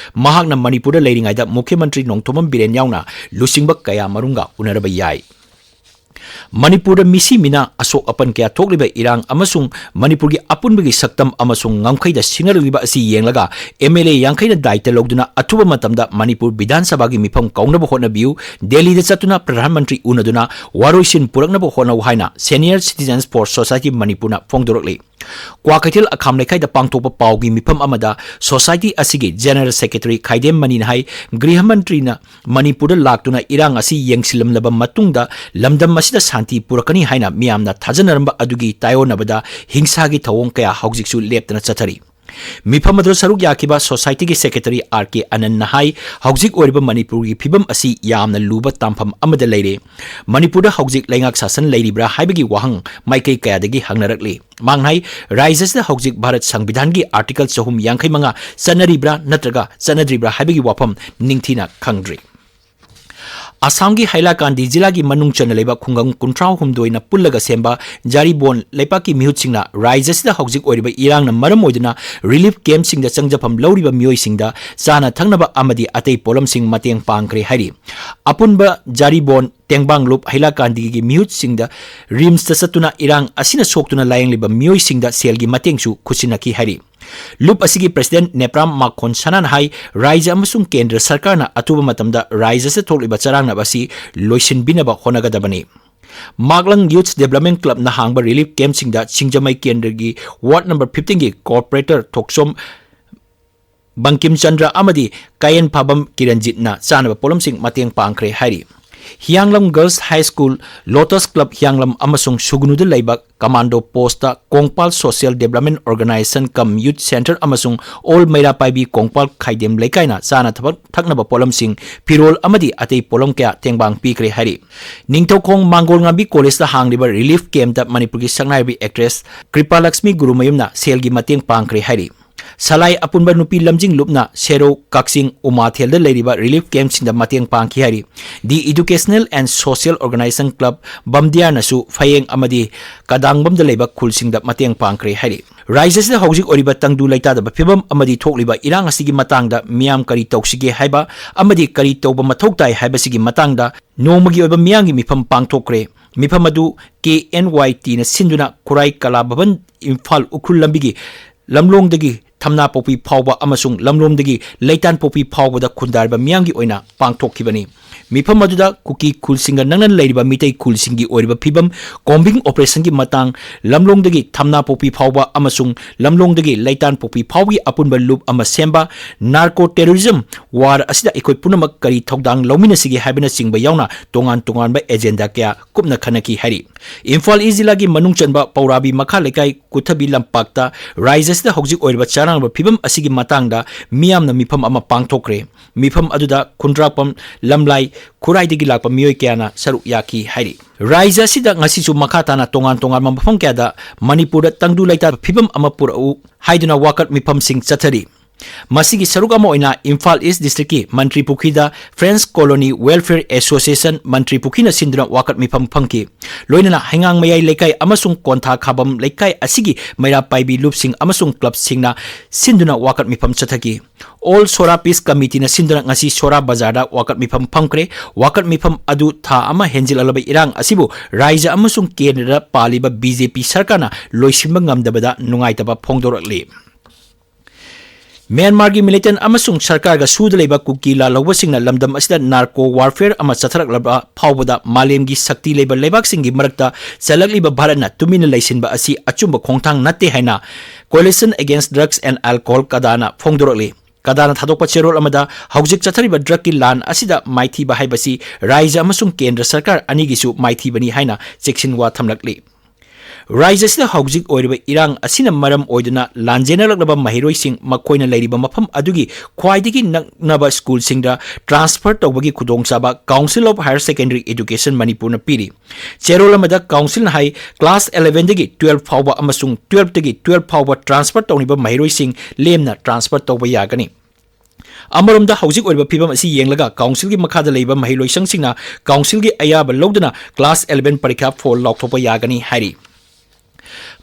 ꯃꯍꯥꯛꯅ ꯃꯅꯤꯄꯨꯔꯗ ꯂꯩꯔꯤꯉꯩꯗ ꯃꯨꯈ꯭ꯌ ꯃꯟꯇ꯭ꯔꯤ ꯅꯣꯡꯊꯣꯝꯕꯝ ꯕꯤꯔꯦꯟ ꯌꯥꯎꯅ ꯂꯨꯆꯤꯡꯕ ꯀꯌꯥ ꯃꯔꯨꯝꯒ ꯎꯅꯔꯕ ꯌꯥꯏ꯫ ꯃꯅꯤꯄꯨꯔꯗ ꯃꯤꯁꯤ ꯃꯤꯅꯥ ꯑꯁꯣꯛ ꯑꯄꯟ ꯀꯌꯥ ꯊꯣꯛꯂꯤꯕ ꯏꯔꯥꯡ ꯑꯃꯁꯨꯡ ꯃꯅꯤꯄꯨꯔꯒꯤ ꯑꯄꯨꯟꯕꯒꯤ ꯁꯛꯇꯝ ꯑꯃꯁꯨꯡ ꯉꯝꯈꯩꯗ ꯁꯤꯡꯅꯔꯛꯂꯤꯕ ꯑꯁꯤ ꯌꯦꯡꯂꯒ, ꯑꯦꯝ ꯑꯦꯜ ꯑꯦ ꯌꯥꯡꯈꯩꯅ ꯗꯥꯏꯇ ꯂꯧꯗꯨꯅ ꯑꯊꯨꯕ ꯃꯇꯝꯗ ꯃꯅꯤꯄꯨꯔ ꯕꯤꯙꯥꯟ ꯁꯚꯥꯒꯤ ꯃꯤꯐꯝ ꯀꯧꯅꯕ ꯍꯣꯠꯅꯕꯤꯌꯨ, ꯗꯦꯜꯂꯤꯗ ꯆꯠꯇꯨꯅ ꯄ꯭ꯔꯙꯥꯟ ꯃꯟꯇ꯭ꯔꯤ ꯎꯅꯗꯨꯅ ꯋꯥꯔꯣꯏꯁꯤꯟ ꯄꯨꯔꯛꯅꯕ ꯍꯣꯠꯅꯧ ꯍꯥꯏꯅ Senior Citizens for Society ꯃꯅꯤꯄꯨꯔꯅ ꯐꯣꯡꯗꯣꯔꯛꯂꯤ꯫ ꯀ꯭ꯋꯥꯀꯩꯊꯦꯜ ꯑꯈꯥꯝ ꯂꯩꯀꯥꯏꯗ ꯄꯥꯡꯊꯣꯛꯄ ꯄꯥꯎꯒꯤ ꯃꯤꯐꯝ ꯑꯃꯗ ꯁꯣꯁꯥꯏꯇꯤ ꯑꯁꯤꯒꯤ ꯖꯦꯅꯔꯦꯜ ꯁꯦꯀ꯭ꯔꯦꯇꯔꯤ ꯈꯥꯏꯗꯦꯝ ꯃꯅꯤꯅ ꯍꯥꯏ, ꯒ꯭ꯔꯤꯍ ꯃꯟꯇ꯭ꯔꯤꯅ ꯃꯅꯤꯄꯨꯔꯗ ꯂꯥꯛꯇꯨꯅ ꯏꯔꯥꯡ ꯑꯁꯤ ꯌꯦꯡꯁꯤꯜꯂꯝꯂꯕ ꯃꯇꯨꯡꯗ ꯂꯝꯗꯝ ꯑꯁꯤꯗ ꯁꯥꯟꯇꯤ ꯄꯨꯔꯛꯀꯅꯤ ꯍꯥꯏꯅ ꯃꯤꯌꯥꯝꯅ ꯊꯥꯖꯅꯔꯝꯕ ꯑꯗꯨꯒꯤ ꯇꯥꯏꯑꯣꯟꯅꯕꯗ ꯍꯤꯡꯁꯥꯒꯤ ꯊꯧꯑꯣꯡ ꯀꯌꯥ ꯍꯧꯖꯤꯛꯁꯨ ꯂꯦꯞꯇꯅ ꯆꯠꯊꯔꯤ꯫ ꯃꯤꯐꯝ ꯑꯗꯨꯗ ꯁꯔꯨꯛ ꯌꯥꯈꯤꯕ ꯁꯣꯁꯥꯏꯇꯤꯒꯤ ꯁꯦꯀ꯭ꯔꯦꯇꯔꯤ ꯑꯥꯔ ꯀꯦ ꯑꯅꯟꯅ ꯍꯥꯏ, ꯍꯧꯖꯤꯛ ꯑꯣꯏꯔꯤꯕ ꯃꯅꯤꯄꯨꯔꯒꯤ ꯐꯤꯕꯝ ꯑꯁꯤ ꯌꯥꯝꯅ ꯂꯨꯕ ꯇꯥꯡꯐꯝ ꯑꯃꯗ ꯂꯩꯔꯦ꯫ ꯃꯅꯤꯄꯨꯔꯗ ꯍꯧꯖꯤꯛ ꯂꯩꯉꯥꯛ ꯁꯥꯁꯟ ꯂꯩꯔꯤꯕ꯭ꯔꯥ ꯍꯥꯏꯕꯒꯤ ꯋꯥꯍꯪ ꯃꯥꯏꯀꯩ ꯀꯌꯥꯗꯒꯤ ꯍꯪꯅꯔꯛꯂꯤ꯫ ꯃꯍꯥꯛꯅ ꯍꯥꯏ, ꯔꯥꯖ꯭ꯌꯁꯤꯗ ꯍꯧꯖꯤꯛ ꯚꯥꯔꯠ ꯁꯪꯕꯤꯙꯥꯟꯒꯤ ꯑꯥꯔꯇꯤꯀꯜ ꯆꯍꯨꯝ ꯌꯥꯡꯈꯩ ꯃꯉꯥ ꯆꯠꯅꯔꯤꯕ꯭ꯔꯥ ꯅꯠꯇ꯭ꯔꯒ ꯆꯠꯅꯗ꯭ꯔꯤꯕ꯭ꯔꯥ ꯍꯥꯏꯕꯒꯤ ꯋꯥꯐꯝ ꯅꯤꯡꯊꯤꯅ ꯈꯪꯗ꯭ꯔꯤ꯫ ꯑꯁꯥꯝꯒꯤ ꯍꯥꯏꯂꯥꯀꯥꯟꯗꯤ ꯖꯤꯂꯥꯒꯤ ꯃꯅꯨꯡ ꯆꯟꯅ ꯂꯩꯕ ꯈꯨꯡꯒꯪ ꯀꯨꯟꯊ꯭ꯔꯥ ꯍꯨꯝꯗꯣꯏꯅ ꯄꯨꯜꯂꯒ ꯁꯦꯝꯕ ꯖꯥꯔꯤꯕꯣꯟ ꯂꯩꯄꯥꯛꯀꯤ ꯃꯤꯍꯨꯠꯁꯤꯡꯅ ꯔꯥꯖ꯭ꯌꯁꯤꯗ ꯍꯧꯖꯤꯛ ꯑꯣꯏꯔꯤꯕ ꯏꯔꯥꯡꯅ ꯃꯔꯝ ꯑꯣꯏꯗꯨꯅ ꯔꯤꯂꯤꯐ ꯀꯦꯝꯞꯁꯤꯡꯗ ꯆꯪꯖꯐꯝ ꯂꯧꯔꯤꯕ ꯃꯤꯑꯣꯏꯁꯤꯡꯗ ꯆꯥꯅ ꯊꯛꯅꯕ ꯑꯃꯗꯤ ꯑꯇꯩ ꯄꯣꯠꯂꯝꯁꯤꯡ ꯃꯇꯦꯡ ꯄꯥꯡꯈ꯭ꯔꯦ ꯍꯥꯏꯔꯤ꯫ ꯑꯄꯨꯟꯕ ꯖꯥꯔꯤꯕꯣꯟ, ꯇꯦꯡꯕꯥꯡ ꯂꯨꯞ, ꯍꯩꯂꯥꯀꯥꯟꯗꯤꯒꯤ ꯃꯤꯍꯨꯠꯁꯤꯡꯗ ꯔꯤꯝꯁꯇ ꯆꯠꯇꯨꯅ ꯏꯔꯥꯡ ꯑꯁꯤꯅ ꯁꯣꯛꯇꯨꯅ ꯂꯥꯌꯦꯡꯂꯤꯕ ꯃꯤꯑꯣꯏꯁꯤꯡꯗ ꯁꯦꯜꯒꯤ ꯃꯇꯦꯡꯁꯨ ꯈꯨꯠꯁꯤꯟꯅꯈꯤ ꯍꯥꯏꯔꯤ꯫ ꯂꯨꯞ ꯑꯁꯤꯒꯤ ꯄ꯭ꯔꯁꯤꯗꯦꯟꯠ ꯅꯦꯄ꯭ꯔꯥꯝ ꯃꯥꯈꯣꯟ ꯁꯅꯥꯅ ꯍꯥꯏ, ꯔꯥꯖ꯭ꯌ ꯑꯃꯁꯨꯡ ꯀꯦꯟꯗ꯭ꯔ ꯁꯔꯀꯥꯔꯅ ꯑꯊꯨꯕ ꯃꯇꯝꯗ ꯔꯥꯖ꯭ꯌ ꯑꯁꯤꯗ ꯊꯣꯛꯂꯤꯕ ꯆꯔꯥꯡꯅꯕ ꯑꯁꯤ ꯂꯣꯏꯁꯤꯟꯕꯤꯅꯕ ꯍꯣꯠꯅꯒꯗꯕꯅꯤ꯫ ꯃꯥꯛꯂꯪ ꯌꯨꯊ ꯗꯦꯕꯂꯞꯃꯦꯟ ꯀ꯭ꯂꯕꯅ ꯍꯥꯡꯕ ꯔꯤꯂꯤꯐ ꯀꯦꯝꯞꯁꯤꯡꯗ ꯁꯤꯡꯖꯃꯩ ꯀꯦꯟꯗ꯭ꯔꯒꯤ ꯋꯥꯔꯗ ꯅꯝꯕꯔ ꯐꯤꯐꯇꯤꯟꯒꯤ ꯀꯣꯔꯄꯣꯔꯦꯇꯔ ꯊꯣꯛꯆꯣꯝ ꯕꯪꯀꯤꯝ ꯆꯟꯗ꯭ꯔ ꯑꯃꯗꯤ ꯀꯥꯌꯦꯟꯐꯥꯕꯝ ꯀꯤꯔꯟꯖꯤꯠꯅ ꯆꯥꯅꯕ ꯄꯣꯠꯂꯝꯁꯤꯡ ꯃꯇꯦꯡ ꯄꯥꯡꯈ꯭ꯔꯦ ꯍꯥꯏꯔꯤ꯫ ꯍꯤꯌꯥꯡꯂꯝ Girls High School, Lotus Club ꯍꯤꯌꯥꯡꯂꯝ ꯑꯃꯁꯨꯡ ꯁꯨꯒꯅꯨꯗ ꯂꯩꯕ Commando Post Kongpal Social Development Organization cum Youth Centre ꯑꯃꯁꯨꯡ All ꯃꯩꯔꯥ ꯄꯥꯏꯕꯤ ꯀꯣꯡꯄꯥꯜ ꯈꯥꯏꯗꯦꯝ ꯂꯩꯀꯥꯏꯅ ꯆꯥꯅ ꯊꯕꯛ ꯊꯛꯅꯕ ꯄꯣꯠꯂꯝꯁꯤꯡ, ꯐꯤꯔꯣꯜ ꯑꯃꯗꯤ ꯑꯇꯩ ꯄꯣꯠꯂꯝ ꯀꯌꯥ ꯇꯦꯡꯕꯥꯡ ꯄꯤꯈ꯭ꯔꯦ ꯍꯥꯏꯔꯤ꯫ ꯅꯤꯡꯊꯧꯈꯣꯡ ꯃꯥꯡꯒꯣꯜ ꯉꯥꯝꯕꯤ College ꯍꯥꯡꯂꯤꯕ relief camp ꯃꯅꯤꯄꯨꯔꯒꯤ ꯁꯛꯅꯥꯏꯔꯕꯤ actress ꯀ꯭ꯔꯤꯄꯥꯂꯛꯁꯃꯤ ꯒꯨꯔꯨꯃꯌꯨꯝꯅ ꯁꯦꯜꯒꯤ ꯃꯇꯦꯡ ꯄꯥꯡꯈ꯭ꯔꯦ ꯍꯥꯏꯔꯤ꯫ ꯁꯂꯥꯏ ꯑꯄꯨꯟꯕ ꯅꯨꯄꯤ ꯂꯝꯖꯤꯡ ꯂꯨꯞꯅ ꯁꯦꯔꯧ, ꯀꯛꯆꯤꯡ, ꯎꯃꯥꯊꯦꯜꯗ ꯂꯩꯔꯤꯕ relief camp ꯁꯤꯡꯗ ꯃꯇꯦꯡ ꯄꯥꯡꯈꯤ ꯍꯥꯏꯔꯤ꯫ The Educational and Social Organization Club ꯕꯝꯗꯤꯌꯥꯅꯁꯨ ꯐꯌꯦꯡ ꯑꯃꯗꯤ ꯀꯗꯥꯡꯕꯝꯗ ꯂꯩꯕ ꯈꯨꯜꯁꯤꯡꯗ ꯃꯇꯦꯡ ꯄꯥꯡꯈ꯭ꯔꯦ ꯍꯥꯏꯔꯤ꯫ ꯔꯥꯖ꯭ꯌ ꯑꯁꯤꯗ ꯍꯧꯖꯤꯛ ꯑꯣꯏꯔꯤꯕ ꯇꯪꯗꯨ ꯂꯩꯇꯥꯗꯕ ꯐꯤꯕꯝ ꯑꯃꯗꯤ ꯊꯣꯛꯂꯤꯕ ꯏꯔꯥꯡ ꯑꯁꯤꯒꯤ ꯃꯇꯥꯡꯗ ꯃꯤꯌꯥꯝ ꯀꯔꯤ ꯇꯧꯁꯤꯒꯦ ꯍꯥꯏꯕ ꯑꯃꯗꯤ ꯀꯔꯤ ꯇꯧꯕ ꯃꯊꯧ ꯇꯥꯏ ꯍꯥꯏꯕꯁꯤꯒꯤ ꯃꯇꯥꯡꯗ ꯅꯣꯡꯃꯒꯤ ꯑꯣꯏꯕ ꯃꯤꯌꯥꯝꯒꯤ ꯃꯤꯐꯝ ꯄꯥꯡꯊꯣꯛꯈ꯭ꯔꯦ꯫ ꯃꯤꯐꯝ ꯑꯗꯨ K N Y T ꯅ ꯁꯤꯟꯗꯨꯅ ꯈꯨꯔꯥꯏ ꯀꯂꯥ ꯚꯕꯟ ꯏꯝꯐꯥꯜ ꯎꯈ꯭ꯔꯨꯜ ꯂꯝꯕꯤꯒꯤ ꯂꯝꯂꯣꯡꯗꯒꯤ ꯊꯝꯅꯥꯄꯣꯛꯄꯤ ꯐꯥꯎꯕ ꯑꯃꯁꯨꯡ ꯂꯝꯂꯣꯡꯗꯒꯤ ꯂꯩꯇꯥꯟꯄꯣꯛꯄꯤ ꯐꯥꯎꯕꯗ ꯈꯨꯟꯗꯥꯔꯤꯕ ꯃꯤꯌꯥꯝꯒꯤ ꯑꯣꯏꯅ ꯄꯥꯡꯊꯣꯛꯈꯤꯕꯅꯤ꯫ ꯃꯤꯐꯝ ꯑꯗꯨꯗ ꯀꯨꯀꯤ ꯈꯨꯜꯁꯤꯡꯒ ꯅꯛꯅꯅ ꯂꯩꯔꯤꯕ ꯃꯤꯇꯩ ꯈꯨꯜꯁꯤꯡꯒꯤ ꯑꯣꯏꯔꯤꯕ ꯐꯤꯕꯝ, combing operation ꯒꯤ ꯃꯇꯥꯡ, ꯂꯝꯂꯣꯡꯗꯒꯤ ꯊꯝꯅꯥꯄꯣꯛꯄꯤ ꯐꯥꯎꯕ ꯑꯃꯁꯨꯡ ꯂꯝꯂꯣꯡꯗꯒꯤ ꯂꯩꯇꯥꯟꯄꯣꯛꯄꯤ ꯐꯥꯎꯕꯒꯤ ꯑꯄꯨꯟꯕ loop ꯑꯃ ꯁꯦꯝꯕ, narco terrorism war ꯑꯁꯤꯗ ꯑꯩꯈꯣꯏ ꯄꯨꯝꯅꯃꯛ ꯀꯔꯤ ꯊꯧꯗꯥꯡ ꯂꯧꯃꯤꯟꯅꯁꯤꯒꯦ ꯍꯥꯏꯕꯅꯆꯤꯡꯕ ꯌꯥꯎꯅ ꯇꯣꯉꯥꯟ ꯇꯣꯉꯥꯟꯕ agenda ꯀꯌꯥ ꯀꯨꯞꯅ ꯈꯟꯅꯈꯤ ꯍꯥꯏꯔꯤ꯫ ꯏꯝꯐꯥꯜ East ꯖꯤꯂꯥꯒꯤ ꯃꯅꯨꯡ ꯆꯟꯕ ꯄꯧꯔꯥꯕꯤ ꯃꯈꯥ ꯂꯩꯀꯥꯏ ꯀꯨꯊꯕꯤ ꯂꯝꯄꯥꯛꯇ ꯔꯥꯖ꯭ꯌ ꯑꯁꯤꯗ ꯍꯧꯖꯤꯛ ꯑꯣꯏꯔꯤꯕ ꯆꯔꯥꯡꯅꯕ ꯐꯤꯕꯝ ꯑꯁꯤꯒꯤ ꯃꯇꯥꯡꯗ ꯃꯤꯌꯥꯝꯅ ꯃꯤꯐꯝ ꯑꯃ ꯄꯥꯡꯊꯣꯛꯈ꯭ꯔꯦ꯫ ꯃꯤꯐꯝ ꯑꯗꯨꯗ ꯈꯨꯟꯗ꯭ꯔꯥꯛꯄꯝ ꯂꯝꯂꯥꯏ ꯈꯨꯔꯥꯏꯗꯒꯤ ꯂꯥꯛꯄ ꯃꯤꯑꯣꯏ ꯀꯌꯥꯅ ꯁꯔꯨꯛ ꯌꯥꯈꯤ ꯍꯥꯏꯔꯤ꯫ ꯔꯥꯖ꯭ꯌ ꯑꯁꯤꯗ ꯉꯁꯤꯁꯨ ꯃꯈꯥ ꯇꯥꯅ ꯇꯣꯉꯥꯟ ꯇꯣꯉꯥꯟꯕ ꯃꯐꯝ ꯀꯌꯥꯗ ꯃꯅꯤꯄꯨꯔꯗ ꯇꯪꯗꯨ ꯂꯩꯇꯥꯕ ꯐꯤꯕꯝ ꯑꯃ ꯄꯨꯔꯛꯎ ꯍꯥꯏꯗꯨꯅ ꯋꯥꯀꯠ ꯃꯤꯐꯝꯁꯤꯡ ꯆꯠꯊꯔꯤ꯫ ꯃꯁꯤꯒꯤ ꯁꯔꯨꯛ ꯑꯃ ꯑꯣꯏꯅ ꯏꯝꯐꯥꯜ East District ꯀꯤ ꯃꯟꯇ꯭ꯔꯤ ꯄꯨꯈ꯭ꯔꯤꯗ Friends Colony Welfare Association ꯃꯟꯇ꯭ꯔꯤ ꯄꯨꯈ꯭ꯔꯤꯅ ꯁꯤꯟꯗꯨꯅ ꯋꯥꯀꯠ ꯃꯤꯐꯝ ꯐꯝꯈꯤ꯫ ꯂꯣꯏꯅꯅ ꯍꯩꯉꯥꯡ ꯃꯌꯥꯏ ꯂꯩꯀꯥꯏ ꯑꯃꯁꯨꯡ ꯀꯣꯟꯊꯥ ꯈꯥꯕꯝ ꯂꯩꯀꯥꯏ ꯑꯁꯤꯒꯤ ꯃꯩꯔꯥ ꯄꯥꯏꯕꯤ ꯂꯨꯞꯁꯤꯡ ꯑꯃꯁꯨꯡ club ꯁꯤꯡꯅ ꯁꯤꯟꯗꯨꯅ ꯋꯥꯀꯠ ꯃꯤꯐꯝ ꯆꯠꯊꯈꯤ꯫ All Sora Peace Committee ꯅ ꯁꯤꯟꯗꯨꯅ ꯉꯁꯤ ꯁꯣꯔꯥ ꯕꯖꯥꯔꯗ ꯋꯥꯀꯠ ꯃꯤꯐꯝ ꯐꯝꯈ꯭ꯔꯦ꯫ ꯋꯥꯀꯠ ꯃꯤꯐꯝ ꯑꯗꯨ ꯊꯥ ꯑꯃ ꯍꯦꯟꯖꯤꯜꯂꯛꯂꯕ ꯏꯔꯥꯡ ꯑꯁꯤꯕꯨ ꯔꯥꯖ꯭ꯌ ꯑꯃꯁꯨꯡ ꯀꯦꯟꯗ꯭ꯔꯗ ꯄꯥꯜꯂꯤꯕ B J P ꯁꯔꯀꯥꯔꯅ ꯂꯣꯏꯁꯤꯟꯕ ꯉꯝꯗꯕꯗ ꯅꯨꯡꯉꯥꯏꯇꯕ ꯐꯣꯡꯗꯣꯔꯛꯂꯤ꯫ ꯃ꯭ꯌꯥꯟꯃꯥꯔꯒꯤ militant ꯑꯃꯁꯨꯡ ꯁꯔꯀꯥꯔꯒ ꯁꯨꯗ ꯂꯩꯕ ꯀꯨꯀꯤ ꯂꯥꯜꯍꯧꯕꯁꯤꯡꯅ ꯂꯝꯗꯝ ꯑꯁꯤꯗ narco warfare ꯑꯃ ꯆꯠꯊꯔꯛꯂꯕ ꯐꯥꯎꯕꯗ ꯃꯥꯂꯦꯝꯒꯤ ꯁꯛꯇꯤ ꯂꯩꯕ ꯂꯩꯕꯥꯛꯁꯤꯡꯒꯤ ꯃꯔꯛꯇ ꯆꯜꯂꯛꯂꯤꯕ ꯚꯥꯔꯠꯅ ꯇꯨꯃꯤꯟꯅ ꯂꯩꯁꯤꯟꯕ ꯑꯁꯤ ꯑꯆꯨꯝꯕ ꯈꯣꯡꯊꯥꯡ ꯅꯠꯇꯦ ꯍꯥꯏꯅ Coalition Against Drugs and Alcohol ꯀꯗꯥꯅ ꯐꯣꯡꯗꯣꯔꯛꯂꯤ꯫ ꯀꯗꯥꯅ ꯊꯥꯗꯣꯛꯄ ꯆꯦꯔꯣꯜ ꯑꯃꯗ ꯍꯧꯖꯤꯛ ꯆꯠꯊꯔꯤꯕ ꯗ꯭ꯔꯒꯀꯤ ꯂꯥꯟ ꯑꯁꯤꯗ ꯃꯥꯏꯊꯤꯕ ꯍꯥꯏꯕꯁꯤ ꯔꯥꯏꯖ꯭ꯌ ꯑꯃꯁꯨꯡ ꯀꯦꯟꯗ꯭ꯔ ꯁꯔꯀꯥꯔ ꯑꯅꯤꯒꯤꯁꯨ ꯃꯥꯏꯊꯤꯕꯅꯤ ꯍꯥꯏꯅ ꯆꯦꯛꯁꯤꯟꯋꯥ ꯊꯝꯂꯛꯂꯤ꯫ ꯔꯥꯏꯖ꯭ꯌ ꯑꯁꯤꯗ ꯍꯧꯖꯤꯛ ꯑꯣꯏꯔꯤꯕ ꯏꯔꯥꯡ ꯑꯁꯤꯅ ꯃꯔꯝ ꯑꯣꯏꯗꯨꯅ ꯂꯥꯟꯖꯦꯟꯅꯔꯛꯂꯕ ꯃꯍꯩꯔꯣꯏꯁꯤꯡ ꯃꯈꯣꯏꯅ ꯂꯩꯔꯤꯕ ꯃꯐꯝ ꯑꯗꯨꯒꯤ ꯈ꯭ꯋꯥꯏꯗꯒꯤ ꯅꯛꯅꯕ ꯁ꯭ꯀꯨꯜꯁꯤꯡꯗ transfer ꯇꯧꯕꯒꯤ ꯈꯨꯗꯣꯡꯆꯥꯕ Council of Higher Secondary Education ꯃꯅꯤꯄꯨꯔꯅ ꯄꯤꯔꯤ꯫ ꯆꯦꯔꯣꯜ ꯑꯃꯗ councilꯅ ꯍꯥꯏ, class elevenꯗꯒꯤ twelve ꯐꯥꯎꯕ ꯑꯃꯁꯨꯡ twelveꯇꯒꯤ twelve ꯐꯥꯎꯕ transfer ꯇꯧꯔꯤꯕ ꯃꯍꯩꯔꯣꯏꯁꯤꯡ ꯂꯦꯝꯅ transfer ꯇꯧꯕ ꯌꯥꯒꯅꯤ꯫ ꯑꯃꯔꯣꯝꯗ ꯍꯧꯖꯤꯛ ꯑꯣꯏꯔꯤꯕ ꯐꯤꯕꯝ ꯑꯁꯤ ꯌꯦꯡꯂꯒ councilꯒꯤ ꯃꯈꯥꯗ ꯂꯩꯕ ꯃꯍꯩ ꯂꯣꯏꯁꯪꯁꯤꯡꯅ councilꯒꯤ ꯑꯌꯥꯕ ꯂꯧꯗꯨꯅ class eleven ꯄꯔꯤꯈꯥ ꯐꯣꯜ ꯂꯥꯎꯊꯣꯛꯄ ꯌꯥꯒꯅꯤ ꯍꯥꯏꯔꯤ꯫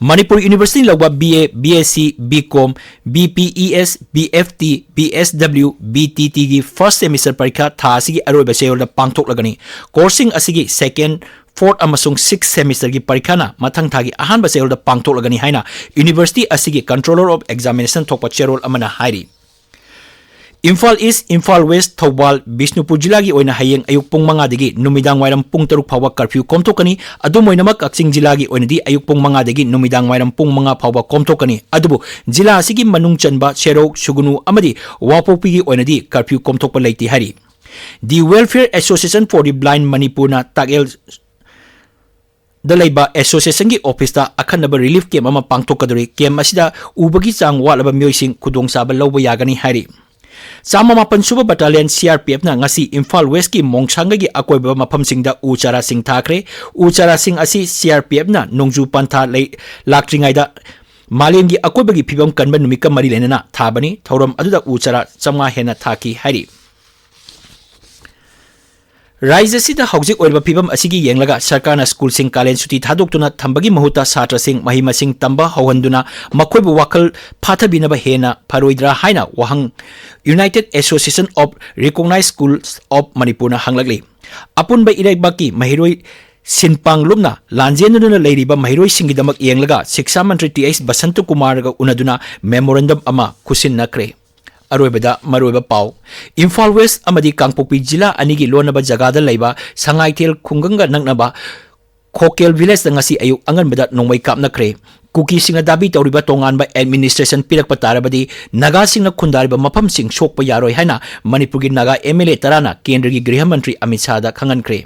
ꯃꯅꯤꯄꯨꯔ Universityꯅ ꯂꯧꯕ B A, B S C, B Com, B P E S, B F T, B S W, B T Tꯒꯤ first semester ꯄꯔꯤꯈꯥ ꯊꯥ ꯑꯁꯤꯒꯤ ꯑꯔꯣꯏꯕ ꯆꯌꯣꯜꯗ ꯄꯥꯡꯊꯣꯛꯂꯒꯅꯤ꯫ Courseꯁꯤꯡ ꯑꯁꯤꯒꯤ second, fourth ꯑꯃꯁꯨꯡ sixth semesterꯒꯤ ꯄꯔꯤꯈꯥꯅ ꯃꯊꯪ ꯊꯥꯒꯤ ꯑꯍꯥꯟꯕ ꯆꯌꯣꯜꯗ ꯄꯥꯡꯊꯣꯛꯂꯒꯅꯤ ꯍꯥꯏꯅ university ꯑꯁꯤꯒꯤ Controller of Examination ꯊꯣꯛꯄ ꯆꯦꯔꯣꯜ ꯑꯃꯅ ꯍꯥꯏꯔꯤ꯫ ꯏꯝꯐꯥꯜ East, ꯏꯝꯐꯥꯜ West, ꯊꯧꯕꯥꯜ, ꯕꯤꯁꯅꯨꯄꯨꯔ ꯖꯤꯂꯥꯒꯤ ꯑꯣꯏꯅ ꯍꯌꯦꯡ ꯑꯌꯨꯛ ꯄꯨꯡ ꯃꯉꯥꯗꯒꯤ ꯅꯨꯃꯤꯗꯥꯡ ꯋꯥꯏꯔꯝ ꯄꯨꯡ ꯇꯔꯨꯛ ꯐꯥꯎꯕ curfew ꯀꯣꯝꯊꯣꯛꯀꯅꯤ꯫ ꯑꯗꯨꯝ ꯑꯣꯏꯅꯃꯛ, ꯀꯛꯆꯤꯡ ꯖꯤꯂꯥꯒꯤ ꯑꯣꯏꯅꯗꯤ ꯑꯌꯨꯛ ꯄꯨꯡ ꯃꯉꯥꯗꯒꯤ ꯅꯨꯃꯤꯗꯥꯡ ꯋꯥꯏꯔꯝ ꯄꯨꯡ ꯃꯉꯥ ꯐꯥꯎꯕ ꯀꯣꯝꯊꯣꯛꯀꯅꯤ꯫ ꯑꯗꯨꯕꯨ ꯖꯤꯂꯥ ꯑꯁꯤꯒꯤ ꯃꯅꯨꯡ ꯆꯟꯕ ꯁꯦꯔꯧ, ꯁꯨꯒꯨꯅꯨ ꯑꯃꯗꯤ ꯋꯥꯄꯣꯛꯄꯤꯒꯤ ꯑꯣꯏꯅꯗꯤ curfew ꯀꯣꯝꯊꯣꯛꯄ ꯂꯩꯇꯦ ꯍꯥꯏꯔꯤ꯫ The Welfare Association for the Blind ꯃꯅꯤꯄꯨꯔꯅ ꯇꯥꯛꯌꯦꯜ ꯗ ꯂꯩꯕ associationꯒꯤ officeꯇ ꯑꯈꯟꯅꯕ relief camp ꯑꯃ ꯄꯥꯡꯊꯣꯛꯀꯗꯧꯔꯤ꯫ Camp ꯑꯁꯤꯗ ꯎꯕꯒꯤ ꯆꯥꯡ ꯋꯥꯠꯂꯕ ꯃꯤꯑꯣꯏꯁꯤꯡ ꯈꯨꯗꯣꯡꯆꯥꯕ ꯂꯧꯕ ꯌꯥꯒꯅꯤ ꯍꯥꯏꯔꯤ꯫ ꯆꯥꯝꯃ ꯃꯥꯄꯟ ꯁꯨꯕ Battalion CRPFꯅ ꯉꯁꯤ ꯏꯝꯐꯥꯜ Westꯀꯤ ꯃꯣꯡꯁꯥꯡꯒꯩꯒꯤ ꯑꯀꯣꯏꯕ ꯃꯐꯝꯁꯤꯡꯗ ꯎ ꯆꯥꯔꯥꯁꯤꯡ ꯊꯥꯈ꯭ꯔꯦ꯫ ꯎ ꯆꯥꯔꯥꯁꯤꯡ ꯑꯁꯤ CRPFꯅ ꯅꯣꯡꯖꯨ ꯄꯟꯊꯥ ꯂꯩ-, ꯂꯥꯛꯇ꯭ꯔꯤꯉꯩꯗ ꯃꯥꯂꯦꯝꯒꯤ ꯑꯀꯣꯏꯕꯒꯤ ꯐꯤꯕꯝ ꯀꯟꯕ ꯅꯨꯃꯤꯠꯀ ꯃꯔꯤ ꯂꯩꯅꯅ ꯊꯥꯕꯅꯤ꯫ ꯊꯧꯔꯝ ꯑꯗꯨꯗ ꯎ ꯆꯥꯔꯥ ꯆꯥꯝꯃꯉꯥ ꯍꯦꯟꯅ ꯊꯥꯈꯤ ꯍꯥꯏꯔꯤ꯫ ꯔꯥꯖ꯭ꯌ ꯑꯁꯤꯗ ꯍꯧꯖꯤꯛ ꯑꯣꯏꯔꯤꯕ ꯐꯤꯕꯝ ꯑꯁꯤꯒꯤ ꯌꯦꯡꯂꯒ ꯁꯔꯀꯥꯔꯅ ꯁ꯭ꯀꯨꯜꯁꯤꯡ ꯀꯥꯂꯦꯟ ꯁꯨꯇꯤ ꯊꯥꯗꯣꯛꯇꯨꯅ ꯊꯝꯕꯒꯤ ꯃꯍꯨꯠꯇ ꯁꯥꯇ꯭ꯔꯁꯤꯡ ꯃꯍꯩ ꯃꯁꯤꯡ ꯇꯝꯕ ꯍꯧꯍꯟꯗꯨꯅ ꯃꯈꯣꯏꯕꯨ ꯋꯥꯈꯜ ꯐꯥꯊꯕꯤꯅꯕ ꯍꯦꯟꯅ ꯐꯔꯣꯏꯗ꯭ꯔꯥ ꯍꯥꯏꯅ ꯋꯥꯍꯪ United Association of Recognized Schools of ꯃꯅꯤꯄꯨꯔꯅ ꯍꯪꯂꯛꯂꯤ꯫ ꯑꯄꯨꯟꯕ ꯏꯔꯩꯕꯥꯛꯀꯤ ꯃꯍꯩꯔꯣꯏ ꯁꯤꯟꯄꯥꯡꯂꯨꯞꯅ ꯂꯥꯟꯖꯦꯟꯗꯨꯅ ꯂꯩꯔꯤꯕ ꯃꯍꯩꯔꯣꯏꯁꯤꯡꯒꯤꯗꯃꯛ ꯌꯦꯡꯂꯒ ꯁꯤꯛꯁꯥ ꯃꯟꯇ꯭ꯔꯤ ꯇꯤ ꯑꯩꯆ ꯕꯁꯟꯇ ꯀꯨꯃꯥꯔꯒ ꯎꯅꯗꯨꯅ memorandum ꯑꯃ ꯈꯨꯠꯁꯤꯟꯅꯈ꯭ꯔꯦ꯫ ꯑꯔꯣꯏꯕꯗ ꯃꯔꯨꯑꯣꯏꯕ ꯄꯥꯎ꯫ ꯏꯝꯐꯥꯜ West ꯑꯃꯗꯤ ꯀꯥꯡꯄꯣꯛꯄꯤ ꯖꯤꯂꯥ ꯑꯅꯤꯒꯤ ꯂꯣꯟꯅꯕ ꯖꯒꯥꯗ ꯂꯩꯕ ꯁꯉꯥꯏꯊꯦꯜ ꯈꯨꯡꯒꯪꯒ ꯅꯛꯅꯕ ꯈꯣꯀꯦꯜ villageꯇ ꯉꯁꯤ ꯑꯌꯨꯛ ꯑꯉꯟꯕꯗ ꯅꯣꯡꯃꯩ ꯀꯥꯞꯅꯈ꯭ꯔꯦ꯫ ꯀꯨꯀꯤꯁꯤꯡꯅ ꯗꯥꯕꯤ ꯇꯧꯔꯤꯕ ꯇꯣꯉꯥꯟꯕ administration ꯄꯤꯔꯛꯄ ꯇꯥꯔꯕꯗꯤ ꯅꯥꯒꯥꯁꯤꯡꯅ ꯈꯨꯟꯗꯥꯔꯤꯕ ꯃꯐꯝꯁꯤꯡ ꯁꯣꯛꯄ ꯌꯥꯔꯣꯏ ꯍꯥꯏꯅ ꯃꯅꯤꯄꯨꯔꯒꯤ ꯅꯥꯒꯥ MLA ꯇꯔꯥꯅ ꯀꯦꯟꯗ꯭ꯔꯒꯤ ꯒ꯭ꯔꯤꯍ ꯃꯟꯇ꯭ꯔꯤ ꯑꯃꯤꯠ ꯁꯥꯍꯗ ꯈꯪꯍꯟꯈ꯭ꯔꯦ꯫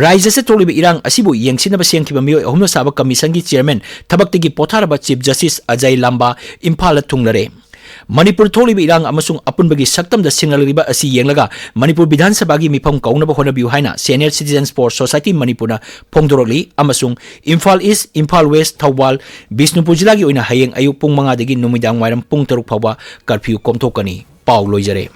ꯔꯥꯖ꯭ꯌ ꯑꯁꯤꯗ ꯊꯣꯛꯂꯤꯕ ꯏꯔꯥꯡ ꯑꯁꯤꯕꯨ ꯌꯦꯡꯁꯤꯟꯅꯕ ꯁꯦꯝꯈꯤꯕ ꯃꯤꯑꯣꯏ ꯑꯍꯨꯝꯅ ꯁꯥꯕ commissionꯒꯤ chairman ꯊꯕꯛꯇꯒꯤ ꯄꯣꯊꯥꯔꯕ Chief Justice ꯑꯖꯌ ꯂꯥꯝꯕꯥ ꯏꯝꯐꯥꯜꯗ ꯊꯨꯡꯂꯔꯦ꯫ ꯃꯅꯤꯄꯨꯔ ꯊꯣꯛꯂꯤꯕ ꯏꯔꯥꯡ ꯑꯃꯁꯨꯡ ꯑꯄꯨꯟꯕꯒꯤ ꯁꯛꯇꯝꯗ ꯁꯤꯡꯅꯔꯛꯂꯤꯕ ꯑꯁꯤ ꯌꯦꯡꯂꯒ ꯃꯅꯤꯄꯨꯔ ꯕꯤꯙꯥꯟ ꯁꯚꯥꯒꯤ ꯃꯤꯐꯝ ꯀꯧꯅꯕ ꯍꯣꯠꯅꯕꯤꯌꯨ ꯍꯥꯏꯅ Senior Citizens for Society ꯃꯅꯤꯄꯨꯔꯅ ꯐꯣꯡꯗꯣꯔꯛꯂꯤ ꯑꯃꯁꯨꯡ ꯏꯝꯐꯥꯜ ꯏꯁ꯭ꯠ, ꯏꯝꯐꯥꯜ ꯋꯦꯁ꯭ꯠ, ꯊꯧꯕꯥꯜ, ꯕꯤꯁꯅꯨꯄꯨꯔ ꯖꯤꯂꯥꯒꯤ ꯑꯣꯏꯅ ꯍꯌꯦꯡ ꯑꯌꯨꯛ ꯄꯨꯡ ꯃꯉꯥꯗꯒꯤ ꯅꯨꯃꯤꯗꯥꯡ ꯋꯥꯏꯔꯝ ꯄꯨꯡ ꯇꯔꯨꯛ ꯐꯥꯎꯕ curfew ꯀꯣꯝꯊꯣꯛꯀꯅꯤ꯫ ꯄꯥꯎ ꯂꯣꯏꯖꯔꯦ꯫